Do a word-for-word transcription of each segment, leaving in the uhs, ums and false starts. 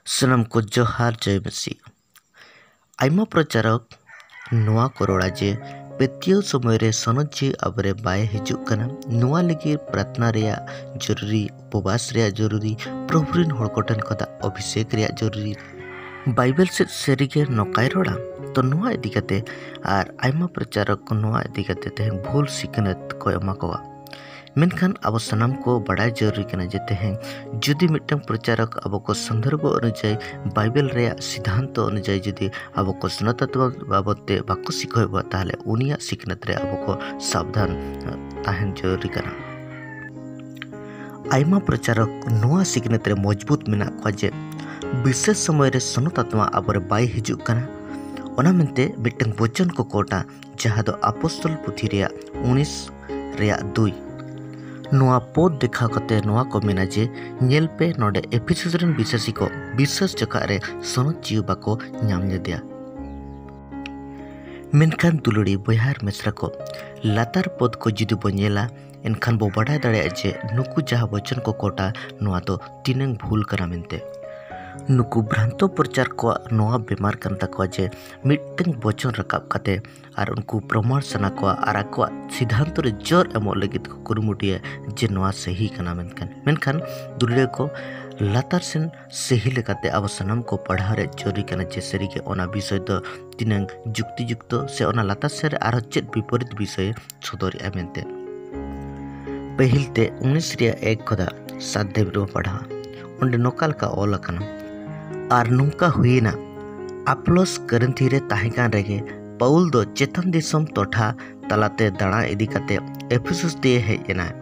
ᱥᱟᱱᱟᱢ ᱠᱚ ᱡᱚᱦᱟᱨ, ᱡᱚᱭ ᱢᱟᱹᱥᱤ᱾ ᱟᱭᱢᱟ ᱯᱨᱚᱪᱟᱨᱚᱠ ᱱᱚᱣᱟ ᱠᱚ ᱨᱚᱲᱟ ᱡᱮ ᱯᱟᱹᱛᱭᱟᱹᱣ ᱥᱚᱢᱚᱭ ᱨᱮ ᱥᱚᱱᱚᱛ ᱡᱤᱣᱤ ᱟᱵᱚᱨᱮ ᱵᱟᱭ ᱦᱤᱡᱩᱜ ᱠᱟᱱᱟ᱾ ᱱᱚᱣᱟ ᱞᱟᱹᱜᱤᱫ ᱯᱨᱟᱨᱛᱷᱱᱟ ᱨᱮᱭᱟᱜ ᱡᱚᱨᱩᱨᱤ, ᱩᱯᱚᱵᱟᱥ ᱨᱮᱭᱟᱜ ᱡᱚᱨᱩᱨᱤ, ᱯᱨᱚᱵᱷᱩ ᱨᱮᱱ ᱦᱚᱲ ᱠᱚᱴᱷᱮᱱ ᱠᱷᱚᱱᱟᱜ ᱚᱵᱷᱤᱥᱮᱠ ᱨᱮᱭᱟᱜ ᱡᱚᱨᱩᱨᱤ᱾ ᱵᱟᱭᱵᱮᱞ ᱥᱮᱫ ᱥᱟᱹᱨᱤᱜᱮ ᱱᱚᱝᱠᱟᱭ ᱨᱚᱲᱟ? ᱛᱚ ᱱᱚᱣᱟ ᱤᱫᱤ ᱠᱟᱛᱮ ᱟᱨ ᱟᱭᱢᱟ ᱯᱨᱚᱪᱟᱨᱚᱠ ᱠᱚ ᱱᱚᱣᱟ ᱤᱫᱤ ᱠᱟᱛᱮ ᱛᱮᱦᱮᱧ ᱵᱷᱩᱞ ᱥᱤᱠᱷᱱᱟᱹᱛ ᱠᱚ ᱮᱢᱟ ᱠᱚᱣᱟ᱾ ᱢᱮᱱᱠᱷᱟᱱ ᱟᱵᱚ ᱥᱟᱱᱟᱢ ᱠᱚ ᱵᱟᱰᱟᱭ ᱡᱟᱹᱨᱩᱨᱤ ᱠᱟᱱᱟ ᱡᱮ ᱛᱮᱦᱮᱧ ᱡᱩᱫᱤ ᱢᱤᱫᱴᱟᱝ ᱯᱨᱚᱪᱟᱨᱚᱠ ᱟᱵᱚ ᱠᱚ ᱥᱚᱱᱫᱚᱨᱵᱷ ᱚᱱᱩᱡᱟᱭᱤ, ᱵᱟᱭᱵᱮᱞ ᱨᱮᱭᱟᱜ ᱥᱤᱫᱷᱟᱱᱛᱚ ᱚᱱᱩᱡᱟᱭᱤ ᱡᱩᱫᱤ ᱟᱵᱚ ᱠᱚ ᱥᱚᱱᱟᱛᱚᱱ ᱛᱚᱛᱛᱚ ᱵᱟᱵᱚᱫ ᱛᱮ ᱵᱟᱠᱚ ᱥᱤᱠᱷᱟᱹᱣᱮᱫ ᱵᱚᱱᱟ, ᱛᱟᱦᱚᱞᱮ ᱩᱱᱤᱭᱟᱜ ᱥᱤᱠᱷᱱᱟᱹᱛ ᱨᱮ ᱟᱵᱚ ᱠᱚ ᱥᱟᱵᱫᱷᱟᱱ ᱛᱟᱦᱮᱱ ᱡᱟᱹᱨᱩᱨᱤ ᱠᱟᱱᱟ᱾ ᱟᱭᱢᱟ ᱯᱨᱚᱪᱟᱨᱚᱠ ᱱᱚᱣᱟ ᱥᱤᱠᱷᱱᱟᱹᱛ ᱨᱮ ᱢᱚᱡᱽᱵᱩᱛ ᱢᱮᱱᱟᱜ ᱠᱚᱣᱟ ᱡᱮ ᱵᱤᱥᱮᱥ ᱥᱚᱢᱚᱭ ᱨᱮ ᱥᱚᱱᱚᱛ ᱟᱛᱢᱟ ᱟᱵᱚᱨᱮ ᱵᱟᱭ ᱦᱤᱡᱩᱜ ᱠᱟᱱᱟ᱾ ᱚᱱᱟ ᱢᱮᱱᱛᱮ ᱢᱤᱫᱴᱟᱝ ᱵᱚᱪᱚᱱ ᱠᱚ ᱠᱳᱴᱟ, ᱡᱟᱦᱟᱸ ᱫᱚ ᱟᱯᱚᱥᱛᱚᱞ ᱯᱩᱛᱷᱤ ᱨᱮᱭᱟᱜ ᱩᱱᱤᱥ ᱨᱮᱭᱟᱜ ᱫᱩᱭ᱾ ᱱᱚᱣᱟ ᱯᱚᱫ ᱫᱮᱠᱷᱟᱣ ᱠᱟᱛᱮ ᱱᱚᱣᱟ ᱠᱚ ᱢᱮᱱᱟ ᱡᱮ, "ᱧᱮᱞ ᱯᱮ, ᱱᱚᱰᱮ ᱮᱯᱷᱤᱥᱩᱥ ᱨᱮᱱ ᱵᱤᱥᱟᱹᱥᱤ ᱠᱚ ᱵᱤᱥᱟᱹᱥ ᱡᱚᱠᱷᱟᱜ ᱨᱮ ᱥᱚᱱᱚᱛ ᱡᱤᱣᱤ ᱵᱟᱠᱚ ᱧᱟᱢ ᱞᱮᱫᱮᱭᱟ᱾" ᱢᱮᱱᱠᱷᱟᱱ ᱫᱩᱞᱟᱹᱲᱤ ᱵᱚᱭᱦᱟ ᱟᱨ ᱢᱤᱥᱨᱟ ᱠᱚ, ᱞᱟᱛᱟᱨ ᱯᱚᱫ ᱠᱚ ᱡᱩᱫᱤ ᱵᱚ ᱧᱮᱞᱟ, ᱮᱱᱠᱷᱟᱱ ᱵᱚ ᱵᱟᱰᱟᱭ ᱫᱟᱲᱮᱭᱟᱜᱼᱟ ᱡᱮ ᱱᱩᱠᱩ ᱡᱟᱦᱟᱸ ᱵᱚᱪᱚᱱ ᱠᱚ ᱠᱳᱴᱟ, ᱱᱚᱣᱟ ᱫᱚ ᱛᱤᱱᱟᱹᱝ ᱵᱷᱩᱞ ᱠᱟᱱᱟ ᱢᱮᱱᱛᱮ᱾ ᱱᱩᱠᱩ ᱵᱷᱨᱟᱱᱛᱚ ᱯᱨᱚᱪᱟᱨ ᱠᱚᱣᱟᱜ ᱱᱚᱣᱟ ᱵᱮᱢᱟᱨ ᱠᱟᱱ ᱛᱟᱠᱚᱣᱟ ᱡᱮ ᱢᱤᱫᱴᱟᱝ ᱵᱚᱪᱚᱱ ᱨᱟᱠᱟᱵ ᱠᱟᱛᱮ ᱟᱨ ᱩᱱᱠᱩ ᱯᱨᱚᱢᱟᱬ ᱥᱟᱱᱟ ᱠᱚᱣᱟ ᱟᱨ ᱟᱠᱚᱣᱟᱜ ᱥᱤᱫᱷᱟᱱᱛᱚ ᱨᱮ ᱡᱳᱨ ᱮᱢᱚᱜ ᱞᱟᱹᱜᱤᱫ ᱠᱚ ᱠᱩᱨᱩᱢᱩᱴᱩᱭᱟ ᱡᱮ ᱱᱚᱣᱟ ᱥᱟᱹᱦᱤ ᱠᱟᱱᱟ ᱢᱮᱱᱠᱷᱟᱱ, ᱢᱮᱱᱠᱷᱟᱱ ᱫᱩᱞᱟᱹᱲᱤᱭᱟᱹ ᱠᱚ, ᱞᱟᱛᱟᱨ ᱥᱮᱱ ᱥᱟᱹᱦᱤ ᱞᱮᱠᱟᱛᱮ ᱟᱵᱚ ᱥᱟᱱᱟᱢ ᱠᱚ ᱯᱟᱲᱦᱟᱣ ᱨᱮ ᱡᱟᱹᱨᱩᱨᱤ ᱠᱟᱱᱟ ᱡᱮ ᱥᱟᱹᱨᱤᱜᱮ ᱚᱱᱟ ᱵᱤᱥᱚᱭ ᱫᱚ ᱛᱤᱱᱟᱹᱝ ᱡᱩᱠᱛᱤ ᱡᱩᱠᱛᱚ ᱥᱮ ᱚᱱᱟ ᱞᱟᱛᱟᱨ ᱥᱮᱱ ᱨᱮ ᱟᱨᱦᱚᱸ ᱪᱮᱫ ᱵᱤᱯᱚᱨᱤᱛ ᱵᱤᱥᱚᱭ ᱥᱚᱫᱚᱨᱮᱜᱼᱟ ᱢᱮᱱᱛᱮ᱾ ᱯᱟᱹᱦᱤᱞ ᱛᱮ ᱩᱱᱤᱥ ᱨᱮᱭᱟᱜ ᱮᱠ ᱠᱷᱚᱱᱟᱜ ᱥᱟᱛ ᱫᱷᱟᱹᱵᱤᱡ ᱵᱚᱱ ᱯᱟᱲᱦᱟᱣᱟ᱾ ᱚᱸᱰᱮ ᱱᱚᱝᱠᱟ ᱞᱮᱠᱟ ᱚᱞ ᱟᱠᱟᱱᱟ, "ᱟᱨ ᱱᱚᱝᱠᱟ ᱦᱩᱭᱮᱱᱟ, ᱟᱯᱞᱚᱥ ᱠᱚᱨᱤᱱᱛᱷᱤ ᱨᱮ ᱛᱟᱦᱮᱸ ᱠᱟᱱ ᱨᱮᱜᱮ ᱯᱟᱣᱩᱞ ᱫᱚ ᱪᱮᱛᱟᱱ ᱫᱤᱥᱚᱢ ᱴᱚᱴᱷᱟ ᱛᱟᱞᱟᱛᱮ ᱫᱟᱬᱟ ᱤᱫᱤ ᱠᱟᱛᱮ ᱮᱯᱷᱤᱥᱩᱥ ᱛᱮ ᱦᱮᱡ ᱮᱱᱟᱭ᱾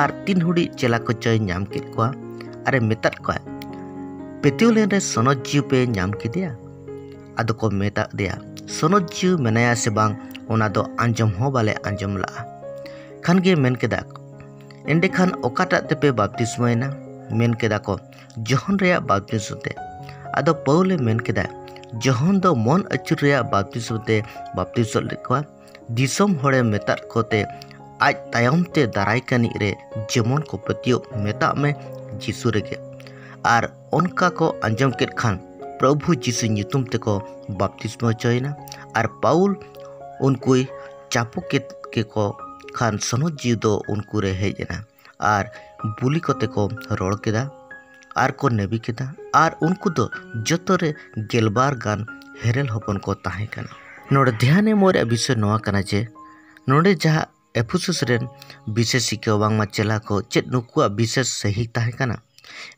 ᱟᱨ ᱛᱤᱱ ᱦᱩᱰᱤᱡ ᱪᱮᱞᱟ ᱠᱚᱪᱚᱭ ᱧᱟᱢ ᱠᱮᱫ ᱠᱚᱣᱟ ᱟᱨᱮ ᱢᱮᱛᱟᱫ ᱠᱚᱣᱟ, 'ᱯᱟᱹᱛᱭᱟᱹᱣ ᱞᱮᱱ ᱨᱮ ᱥᱚᱱᱚᱛ ᱡᱤᱣᱤ ᱯᱮ ᱧᱟᱢ ᱠᱮᱫᱮᱭᱟ?' ᱟᱫᱚ ᱠᱚ ᱢᱮᱛᱟᱫ ᱫᱮᱭᱟ, 'ᱥᱚᱱᱚᱛ ᱡᱤᱣᱤ ᱢᱮᱱᱟᱭᱟ ᱥᱮ ᱵᱟᱝ, ᱚᱱᱟ ᱫᱚ ᱟᱸᱡᱚᱢ ᱦᱚᱸ ᱵᱟᱞᱮ ᱟᱸᱡᱚᱢ ᱞᱟᱜᱼᱟ᱾ ᱠᱷᱟᱱ ᱜᱮ ᱢᱮᱱ ᱠᱮᱫᱟ ᱠᱚ, ᱮᱸᱰᱮᱠᱷᱟᱱ ᱚᱠᱟᱴᱟᱜ ᱛᱮᱯᱮ ᱵᱟᱯᱛᱤᱥᱢᱚᱭᱮᱱᱟ?' ᱢᱮᱱ ᱠᱮᱫᱟ ᱠᱚ, 'ᱡᱚᱦᱚᱱ ᱨᱮᱭᱟᱜ ᱵᱟᱯᱛᱤᱥᱢᱚ ᱛᱮ᱾ ᱟᱫᱚ ᱯᱟᱹᱣᱩᱞᱮ ᱢᱮᱱ ᱠᱮᱫᱟ, 'ᱡᱚᱦᱚᱱ ᱫᱚ ᱢᱚᱱ ᱟᱹᱪᱩᱨ ᱨᱮᱭᱟᱜ ᱵᱟᱯᱛᱤᱥᱢᱚ ᱛᱮ ᱵᱟᱯᱛᱤᱥᱢᱚ ᱞᱮᱫ ᱠᱚᱣᱟ᱾ ᱫᱤᱥᱚᱢ ᱦᱚᱲᱮ ᱢᱮᱛᱟᱫ ᱠᱚᱛᱮ ᱟᱡ ᱛᱟᱭᱚᱢ ᱛᱮ ᱫᱟᱨᱟᱭ ᱠᱟᱱᱤᱡ ᱨᱮ ᱡᱮᱢᱚᱱ ᱠᱚ ᱯᱟᱹᱛᱭᱟᱹᱣ, ᱢᱮᱛᱟᱜ ᱢᱮ ᱡᱤᱥᱩ ᱨᱮᱜᱮ᱾ ᱟᱨ ᱚᱱᱠᱟ ᱠᱚ ᱟᱸᱡᱚᱢ ᱠᱮᱫ ᱠᱷᱟᱱ ᱯᱨᱚᱵᱷᱩ ᱡᱤᱥᱩ ᱧᱩᱛᱩᱢ ᱛᱮᱠᱚ ᱵᱟᱯᱛᱤᱥᱢᱚ ᱦᱚᱪᱚᱭᱮᱱᱟ᱾ ᱟᱨ ᱯᱟᱣᱩᱞ ᱩᱱᱠᱩᱭ ᱪᱟᱯᱚ ᱠᱮᱫ ᱜᱮᱠᱚ ᱠᱷᱟᱱ ᱥᱚᱱᱚᱛ ᱡᱤᱣᱤ ᱫᱚ ᱩᱱᱠᱩ ᱨᱮ ᱦᱮᱡ ᱮᱱᱟ᱾ ᱟᱨ ᱵᱩᱞᱤ ᱠᱚᱛᱮ ᱠᱚ ᱨᱚᱲ ᱠᱮᱫᱟ ᱟᱨ ᱠᱚ ᱱᱮᱵᱤ ᱠᱮᱫᱟ᱾ ᱟᱨ ᱩᱱᱠᱩ ᱫᱚ ᱡᱚᱛᱚ ᱨᱮ ᱜᱮᱞᱵᱟᱨ ᱜᱟᱱ ᱦᱮᱨᱮᱞ ᱦᱚᱯᱚᱱ ᱠᱚ ᱛᱟᱦᱮᱸ ᱠᱟᱱᱟ᱾ ᱱᱚᱰᱮ ᱫᱷᱮᱭᱟᱱ ᱮᱢᱚᱜ ᱨᱮᱭᱟᱜ ᱵᱤᱥᱚᱭ ᱱᱚᱣᱟ ᱠᱟᱱᱟ ᱡᱮ ᱱᱚᱰᱮ ᱡᱟᱦᱟᱸ ᱮᱯᱷᱩᱥᱩᱥ ᱨᱮᱱ ᱵᱤᱥᱮᱥᱤᱠᱟ ᱵᱟᱝᱢᱟ ᱪᱮᱞᱟ ᱠᱚ ᱪᱮᱫ ᱱᱩᱠᱩᱣᱟᱜ ᱵᱤᱥᱮᱥ ᱥᱟᱹᱦᱤ ᱛᱟᱦᱮᱸ ᱠᱟᱱᱟ?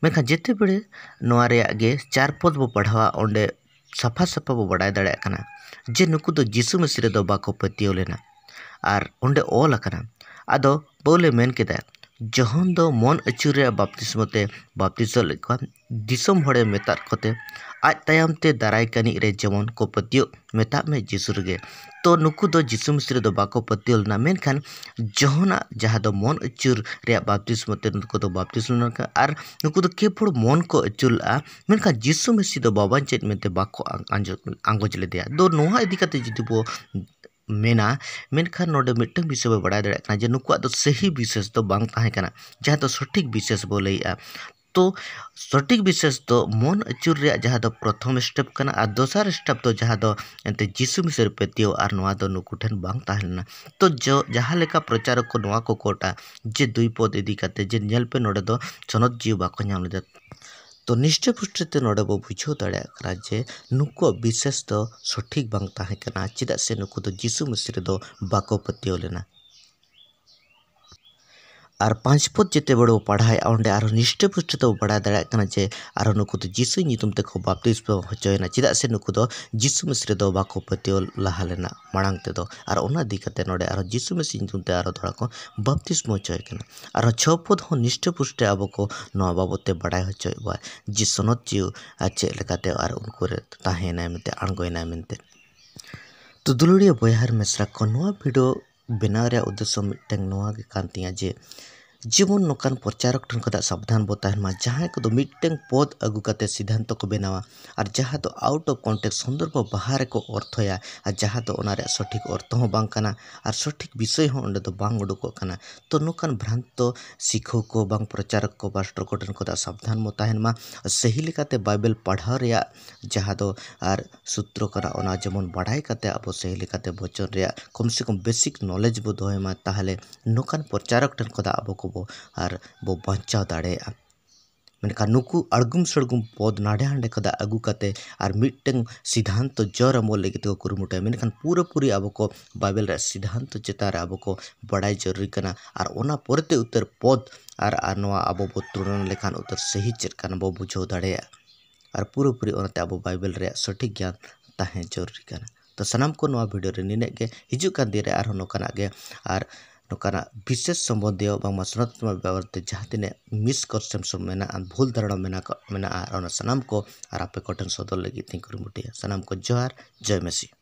ᱢᱮᱱᱠᱷᱟᱱ ᱡᱮᱛᱮ ᱵᱮᱲᱮ ᱱᱚᱣᱟ ᱨᱮᱭᱟᱜ ᱜᱮ ᱪᱟᱨ ᱯᱚᱫ ᱵᱚ ᱯᱟᱲᱦᱟᱣᱟ, ᱚᱸᱰᱮ ᱥᱟᱯᱷᱟ ᱥᱟᱯᱷᱟ ᱵᱚ ᱵᱟᱰᱟᱭ ᱫᱟᱲᱮᱭᱟᱜ ᱠᱟᱱᱟ ᱡᱮ ᱱᱩᱠᱩ ᱫᱚ ᱡᱤᱥᱩ ᱢᱤᱥᱤ ᱨᱮᱫᱚ ᱵᱟᱠᱚ ᱯᱟᱹᱛᱭᱟᱹᱣ ᱞᱮᱱᱟ᱾ ᱟᱨ ᱚᱸᱰᱮ ᱚᱞ ᱟᱠᱟᱱᱟ, ᱟᱫᱚ ᱯᱟᱹᱣᱞᱮ ᱢᱮᱱ ᱠᱮᱫᱟ, ᱡᱚᱦᱚᱱ ᱫᱚ ᱢᱚᱱ ᱟᱹᱪᱩᱨ ᱨᱮᱭᱟᱜ ᱵᱟᱯᱛᱤᱥᱢᱚ ᱛᱮ ᱵᱟᱯᱛᱤᱥᱚ ᱞᱮᱫ ᱠᱚᱣᱟ, ᱫᱤᱥᱚᱢ ᱦᱚᱲᱮ ᱢᱮᱛᱟᱫ ᱠᱚᱛᱮ, ᱟᱡ ᱛᱟᱭᱚᱢ ᱛᱮ ᱫᱟᱨᱟᱭ ᱠᱟᱱᱤᱡ ᱨᱮ ᱡᱮᱢᱚᱱ ᱠᱚ ᱯᱟᱹᱛᱭᱟᱹᱜ, ᱢᱮᱛᱟᱜ ᱢᱮ ᱡᱤᱥᱩ ᱨᱮᱜᱮ᱾ ᱛᱚ ᱱᱩᱠᱩ ᱫᱚ ᱡᱤᱥᱩ ᱢᱤᱥᱤ ᱨᱮᱫᱚ ᱵᱟᱠᱚ ᱯᱟᱹᱛᱭᱟᱹᱣ ᱞᱮᱱᱟ, ᱢᱮᱱᱠᱷᱟᱱ ᱡᱚᱦᱚᱱᱟᱜ ᱡᱟᱦᱟᱸ ᱫᱚ ᱢᱚᱱ ᱟᱹᱪᱩᱨ ᱨᱮᱭᱟᱜ ᱵᱟᱯᱛᱤᱥᱢᱚ ᱛᱮ ᱱᱩᱠᱩ ᱫᱚ ᱵᱟᱯᱛᱤᱥᱢᱚ ᱞᱮᱱᱟ᱾ ᱟᱨ ᱱᱩᱠᱩ ᱫᱚ ᱠᱮᱵᱚᱞ ᱢᱚᱱ ᱠᱚ ᱟᱹᱪᱩᱨ ᱞᱮᱫᱼᱟ, ᱢᱮᱱᱠᱷᱟᱱ ᱡᱤᱥᱩ ᱢᱤᱥᱤ ᱫᱚ ᱵᱟᱵᱟᱧᱪᱤᱛ ᱢᱮᱱᱛᱮ ᱵᱟᱠᱚ ᱟᱸ-, ᱟᱸᱡᱚ-, ᱟᱸᱜᱚᱪ ᱞᱮᱫᱮᱭᱟ᱾ ᱫᱚ ᱱᱚᱣᱟ ᱤᱫᱤ ᱠᱟᱛᱮ ᱡᱩᱫᱤ ᱵᱚ ᱢᱮᱱᱟ, ᱢᱮᱱᱠᱷᱟᱱ ᱱᱚᱰᱮ ᱢᱤᱫᱴᱟᱝ ᱵᱤᱥᱚᱭ ᱵᱚ ᱵᱟᱲᱟᱭ ᱫᱟᱲᱮᱭᱟᱜ ᱠᱟᱱᱟ ᱡᱮ ᱱᱩᱠᱩᱣᱟᱜ ᱫᱚ ᱥᱟᱹᱦᱤ ᱵᱤᱥᱮᱥ ᱫᱚ ᱵᱟᱝ ᱛᱟᱦᱮᱸ ᱠᱟᱱᱟ, ᱡᱟᱦᱟᱸ ᱫᱚ ᱥᱚᱴᱷᱤᱠ ᱵᱤᱥᱮᱥ ᱵᱚ ᱞᱟᱹᱭᱮᱜᱼᱟ᱾ ᱛᱚ ᱥᱚᱴᱷᱤᱠ ᱵᱤᱥᱮᱥ ᱫᱚ ᱢᱚᱱ ᱟᱹᱪᱩᱨ ᱨᱮᱭᱟᱜ ᱡᱟᱦᱟᱸ ᱫᱚ ᱯᱨᱚᱛᱷᱚᱢ step ᱠᱟᱱᱟ, ᱟᱨ ᱫᱚᱥᱟᱨ step ᱫᱚ ᱡᱟᱦᱟᱸ ᱫᱚ ᱮᱱᱛᱮ ᱡᱤᱥᱩ ᱢᱤᱥᱤ ᱨᱮ ᱯᱟᱹᱛᱭᱟᱹᱣ, ᱟᱨ ᱱᱚᱣᱟ ᱫᱚ ᱱᱩᱠᱩ ᱴᱷᱮᱱ ᱵᱟᱝ ᱛᱟᱦᱮᱸ ᱞᱮᱱᱟ᱾ ᱛᱚ ᱡᱚ-, ᱡᱟᱦᱟᱸ ᱞᱮᱠᱟ ᱯᱨᱚᱪᱟᱨᱚᱠ ᱠᱚ ᱱᱚᱣᱟ ᱠᱚ ᱠᱳᱴᱟ ᱡᱮ ᱫᱩᱭ ᱯᱚᱫ ᱤᱫᱤ ᱠᱟᱛᱮ ᱡᱮ ᱧᱮᱞ ᱯᱮ ᱱᱚᱰᱮ ᱫᱚ ᱥᱚᱱᱚᱛ ᱡᱤᱣᱤ ᱵᱟᱠᱚ ᱧᱟᱢ ᱞᱮᱫᱟ᱾ ᱛᱚ ᱱᱤᱥᱴᱟᱹ ᱯᱩᱥᱴᱟᱹ ᱛᱮ ᱱᱚᱰᱮ ᱵᱚ ᱵᱩᱡᱷᱟᱹᱣ ᱫᱟᱲᱮᱭᱟᱜ ᱠᱟᱱᱟ ᱡᱮ ᱱᱩᱠᱩᱣᱟᱜ ᱵᱤᱥᱮᱥ ᱫᱚ ᱥᱚᱴᱷᱤᱠ ᱵᱟᱝ ᱛᱟᱦᱮᱸ ᱠᱟᱱᱟ, ᱪᱮᱫᱟᱜ ᱥᱮ ᱱᱩᱠᱩ ᱫᱚ ᱡᱤᱥᱩ ᱢᱤᱥᱤ ᱨᱮᱫᱚ ᱵᱟᱠᱚ ᱯᱟᱹᱛᱭᱟᱹᱣ ᱞᱮᱱᱟ᱾ ᱟᱨ ᱯᱟᱸᱪ ᱯᱚᱫ ᱡᱮᱛᱮ ᱵᱮᱲ ᱵᱚ ᱯᱟᱲᱦᱟᱣᱮᱫᱼᱟ, ᱚᱸᱰᱮ ᱟᱨᱦᱚᱸ ᱱᱤᱥᱴᱟᱹ ᱯᱩᱥᱴᱟᱹ ᱛᱮᱵᱚ ᱵᱟᱲᱟᱭ ᱫᱟᱲᱮᱭᱟᱜ ᱠᱟᱱᱟ ᱡᱮ ᱟᱨᱦᱚᱸ ᱱᱩᱠᱩ ᱫᱚ ᱡᱤᱥᱩ ᱧᱩᱛᱩᱢ ᱛᱮᱠᱚ ᱵᱟᱯᱛᱤᱥᱢᱚ ᱦᱚᱪᱚᱭᱮᱱᱟ, ᱪᱮᱫᱟᱜ ᱥᱮ ᱱᱩᱠᱩ ᱫᱚ ᱡᱤᱥᱩ ᱢᱤᱥᱤ ᱨᱮᱫᱚ ᱵᱟᱠᱚ ᱯᱟᱹᱛᱭᱟᱹᱣ ᱞᱟᱦᱟ ᱞᱮᱱᱟ ᱢᱟᱲᱟᱝ ᱛᱮᱫᱚ᱾ ᱟᱨ ᱚᱱᱟ ᱤᱫᱤ ᱠᱟᱛᱮ ᱱᱚᱰᱮ ᱟᱨᱦᱚᱸ ᱡᱤᱥᱩ ᱢᱤᱥᱤ ᱧᱩᱛᱩᱢ ᱛᱮ ᱟᱨᱦᱚᱸ ᱛᱷᱚᱲᱟ ᱠᱚ ᱵᱟᱯᱛᱤᱥᱢᱚ ᱦᱚᱪᱚᱭᱮ ᱠᱟᱱᱟ᱾ ᱟᱨᱦᱚᱸ ᱪᱷᱚ ᱯᱚᱫ ᱦᱚᱸ ᱱᱤᱥᱴᱟᱹ ᱯᱩᱥᱴᱟᱹ ᱟᱵᱚ ᱠᱚ ᱱᱚᱣᱟ ᱵᱟᱵᱚᱛ ᱛᱮ ᱵᱟᱲᱟᱭ ᱦᱚᱪᱚᱭᱮᱫ ᱵᱚᱣᱟ ᱡᱮ ᱥᱚᱱᱚᱛ ᱡᱤᱣᱤ ᱟᱨ ᱪᱮᱫ ᱞᱮᱠᱟᱛᱮ ᱟᱨ ᱩᱱᱠᱩ ᱨᱮ ᱛᱟᱦᱮᱸᱭᱮᱱᱟᱭ ᱢᱮᱱᱛᱮ, ᱟᱬᱜᱚᱭᱮᱱᱟᱭ ᱢᱮᱱᱛᱮ᱾ ᱛᱚ ᱫᱩᱞᱟᱹᱲᱤᱭᱟᱹ ᱵᱚᱭᱦᱟ ᱟᱨ ᱢᱤᱥᱨᱟ ᱠᱚ, ᱱᱚᱣᱟ ᱵᱷᱤᱰᱤᱭᱳ ᱵᱮᱱᱟᱣ ᱨᱮᱭᱟᱜ ᱩᱫᱽᱫᱮᱥᱥᱚ ᱢᱤᱫᱴᱟᱝ ᱱᱚᱣᱟ ᱜᱮ ᱠᱟᱱ ᱛᱤᱧᱟᱹ ᱡᱮ ᱡᱮᱢᱚᱱ ᱱᱚᱝᱠᱟᱱ ᱯᱨᱚᱪᱟᱨᱚᱠ ᱴᱷᱮᱱ ᱠᱷᱚᱱᱟᱜ ᱥᱟᱵᱫᱷᱟᱱ ᱵᱚ ᱛᱟᱦᱮᱱ ᱢᱟ, ᱡᱟᱦᱟᱸᱭ ᱠᱚᱫᱚ ᱢᱤᱫᱴᱟᱝ ᱯᱚᱫ ᱟᱹᱜᱩ ᱠᱟᱛᱮ ᱥᱤᱫᱷᱟᱱᱛᱚ ᱠᱚ ᱵᱮᱱᱟᱣᱟ ᱟᱨ ᱡᱟᱦᱟᱸ ᱫᱚ out of context, ᱥᱚᱱᱫᱚᱨᱵᱷ ᱵᱟᱦᱟᱨ ᱨᱮᱠᱚ ᱚᱨᱛᱷᱚᱭᱟ ᱟᱨ ᱡᱟᱦᱟᱸ ᱫᱚ ᱚᱱᱟ ᱨᱮᱭᱟᱜ ᱥᱚᱴᱷᱤᱠ ᱚᱨᱛᱷᱚ ᱦᱚᱸ ᱵᱟᱝ ᱠᱟᱱᱟ ᱟᱨ ᱥᱚᱴᱷᱤᱠ ᱵᱤᱥᱚᱭ ᱦᱚᱸ ᱚᱸᱰᱮ ᱫᱚ ᱵᱟᱝ ᱩᱰᱩᱠᱚᱜ ᱠᱟᱱᱟ᱾ ᱛᱚ ᱱᱚᱝᱠᱟᱱ ᱵᱷᱨᱟᱱᱛᱚ ᱥᱤᱠᱷᱟᱹᱣ ᱠᱚ ᱵᱟᱝ ᱯᱨᱚᱪᱟᱨᱚᱠ ᱠᱚ ᱯᱟᱥᱴᱚᱨ ᱠᱚ ᱴᱷᱮᱱ ᱠᱷᱚᱱᱟᱜ ᱥᱟᱵᱫᱷᱟᱱ ᱵᱚ ᱛᱟᱦᱮᱱ ᱢᱟ᱾ ᱥᱟᱹᱦᱤ ᱞᱮᱠᱟᱛᱮ ᱵᱟᱭᱵᱮᱞ ᱯᱟᱲᱦᱟᱣ ᱨᱮᱭᱟᱜ ᱡᱟᱦᱟᱸ ᱫᱚ ᱟᱨ ᱥᱩᱛᱨᱚ ᱠᱟᱱᱟ, ᱚᱱᱟ ᱡᱮᱢᱚᱱ ᱵᱟᱲᱟᱭ ᱠᱟᱛᱮ ᱟᱵᱚ ᱥᱟᱹᱦᱤ ᱞᱮᱠᱟᱛᱮ ᱵᱚᱪᱚᱱ ᱨᱮᱭᱟᱜ ᱠᱚᱢ ᱥᱮ ᱠᱚᱢ basic knowledge ᱵᱚ ᱫᱚᱦᱚᱭ ᱢᱟ, ᱛᱟᱦᱚᱞᱮ ᱱᱚᱝᱠᱟᱱ ᱯᱨᱚᱪᱟᱨᱚᱠ ᱴᱷᱮᱱ ᱠᱷᱚᱱᱟᱜ ᱟᱵᱚ ᱠᱚᱵᱚ ᱟᱨ ᱵᱚ ᱵᱟᱧᱪᱟᱣ ᱫᱟᱲᱮᱭᱟᱜᱼᱟ᱾ ᱢᱮᱱᱠᱷᱟᱱ ᱱᱩᱠᱩ ᱟᱲᱜᱩᱢ ᱥᱟᱲᱜᱩᱢ ᱯᱚᱫ ᱱᱟᱰᱮ ᱦᱟᱸᱰᱮ ᱠᱷᱚᱱᱟᱜ ᱟᱹᱜᱩ ᱠᱟᱛᱮ ᱟᱨ ᱢᱤᱫᱴᱟᱝ ᱥᱤᱫᱷᱟᱱᱛᱚ ᱡᱳᱨ ᱮᱢᱚᱜ ᱞᱟᱹᱜᱤᱫ ᱛᱮᱠᱚ ᱠᱩᱨᱩᱢᱩᱴᱩᱭᱟ, ᱢᱮᱱᱠᱷᱟᱱ ᱯᱩᱨᱟᱹᱯᱩᱨᱤ ᱟᱵᱚ ᱠᱚ ᱵᱟᱭᱵᱮᱞ ᱨᱮᱭᱟᱜ ᱥᱤᱫᱷᱟᱱᱛᱚ ᱪᱮᱛᱟᱱ ᱨᱮ ᱟᱵᱚ ᱠᱚ ᱵᱟᱲᱟᱭ ᱡᱟᱹᱨᱩᱨᱤ ᱠᱟᱱᱟ᱾ ᱟᱨ ᱚᱱᱟ ᱯᱚᱨᱮᱛᱮ ᱩᱛᱟᱹᱨ ᱯᱚᱫ ᱟᱨ, ᱟᱨ ᱱᱚᱣᱟ ᱟᱵᱚ ᱵᱚ ᱛᱩᱞᱚᱱᱟ ᱞᱮᱠᱷᱟᱱ ᱩᱛᱟᱹᱨ ᱥᱟᱹᱦᱤ ᱪᱮᱫ ᱠᱟᱱᱟ ᱵᱚ ᱵᱩᱡᱷᱟᱹᱣ ᱫᱟᱲᱮᱭᱟᱜᱼᱟ᱾ ᱟᱨ ᱯᱩᱨᱟᱹᱯᱩᱨᱤ ᱚᱱᱟᱛᱮ ᱟᱵᱚ ᱵᱟᱭᱵᱮᱞ ᱨᱮᱭᱟᱜ ᱥᱚᱴᱷᱤᱠ ᱜᱮᱭᱟᱱ ᱛᱟᱦᱮᱸ ᱡᱟᱹᱨᱩᱨᱤ ᱠᱟᱱᱟ᱾ ᱛᱚ ᱥᱟᱱᱟᱢ ᱠᱚ ᱱᱚᱣᱟ ᱵᱷᱤᱰᱤᱭᱳ ᱨᱮ ᱱᱤᱱᱟᱹᱜ ᱜᱮ᱾ ᱦᱤᱡᱩᱜ ᱠᱟᱱ ᱫᱤᱱ ᱨᱮ ᱟᱨᱦᱚᱸ ᱱᱚᱝᱠᱟᱱᱟᱜ ᱜᱮ ᱟᱨ ᱱᱚᱝᱠᱟᱱᱟᱜ ᱵᱤᱥᱮᱥ ᱥᱚᱢᱵᱚᱱᱫᱷᱤᱭᱚ ᱵᱟᱝᱢᱟ ᱥᱚᱱᱟᱛᱚᱱ ᱫᱷᱚᱨᱢᱚ ᱵᱟᱵᱚᱫ ᱛᱮ ᱡᱟᱦᱟᱸ ᱛᱤᱱᱟᱹᱜ misconception ᱢᱮᱱᱟᱜᱼᱟ, ᱵᱷᱩᱞ ᱫᱷᱟᱨᱚᱱᱟ ᱢᱮᱱᱟᱜ, ᱢᱮᱱᱟᱜᱼᱟ, ᱟᱨ ᱚᱱᱟ ᱥᱟᱱᱟᱢ ᱠᱚ ᱟᱨ ᱟᱯᱮ ᱠᱚᱴᱷᱮᱱ ᱥᱚᱫᱚᱨ ᱞᱟᱹᱜᱤᱫ ᱛᱤᱧ ᱠᱩᱨᱩᱢᱩᱴᱩᱭᱟ᱾ ᱥᱟᱱᱟᱢ ᱠᱚ ᱡᱚᱦᱟᱨ, ᱡᱚᱭ ᱢᱮᱥᱤ᱾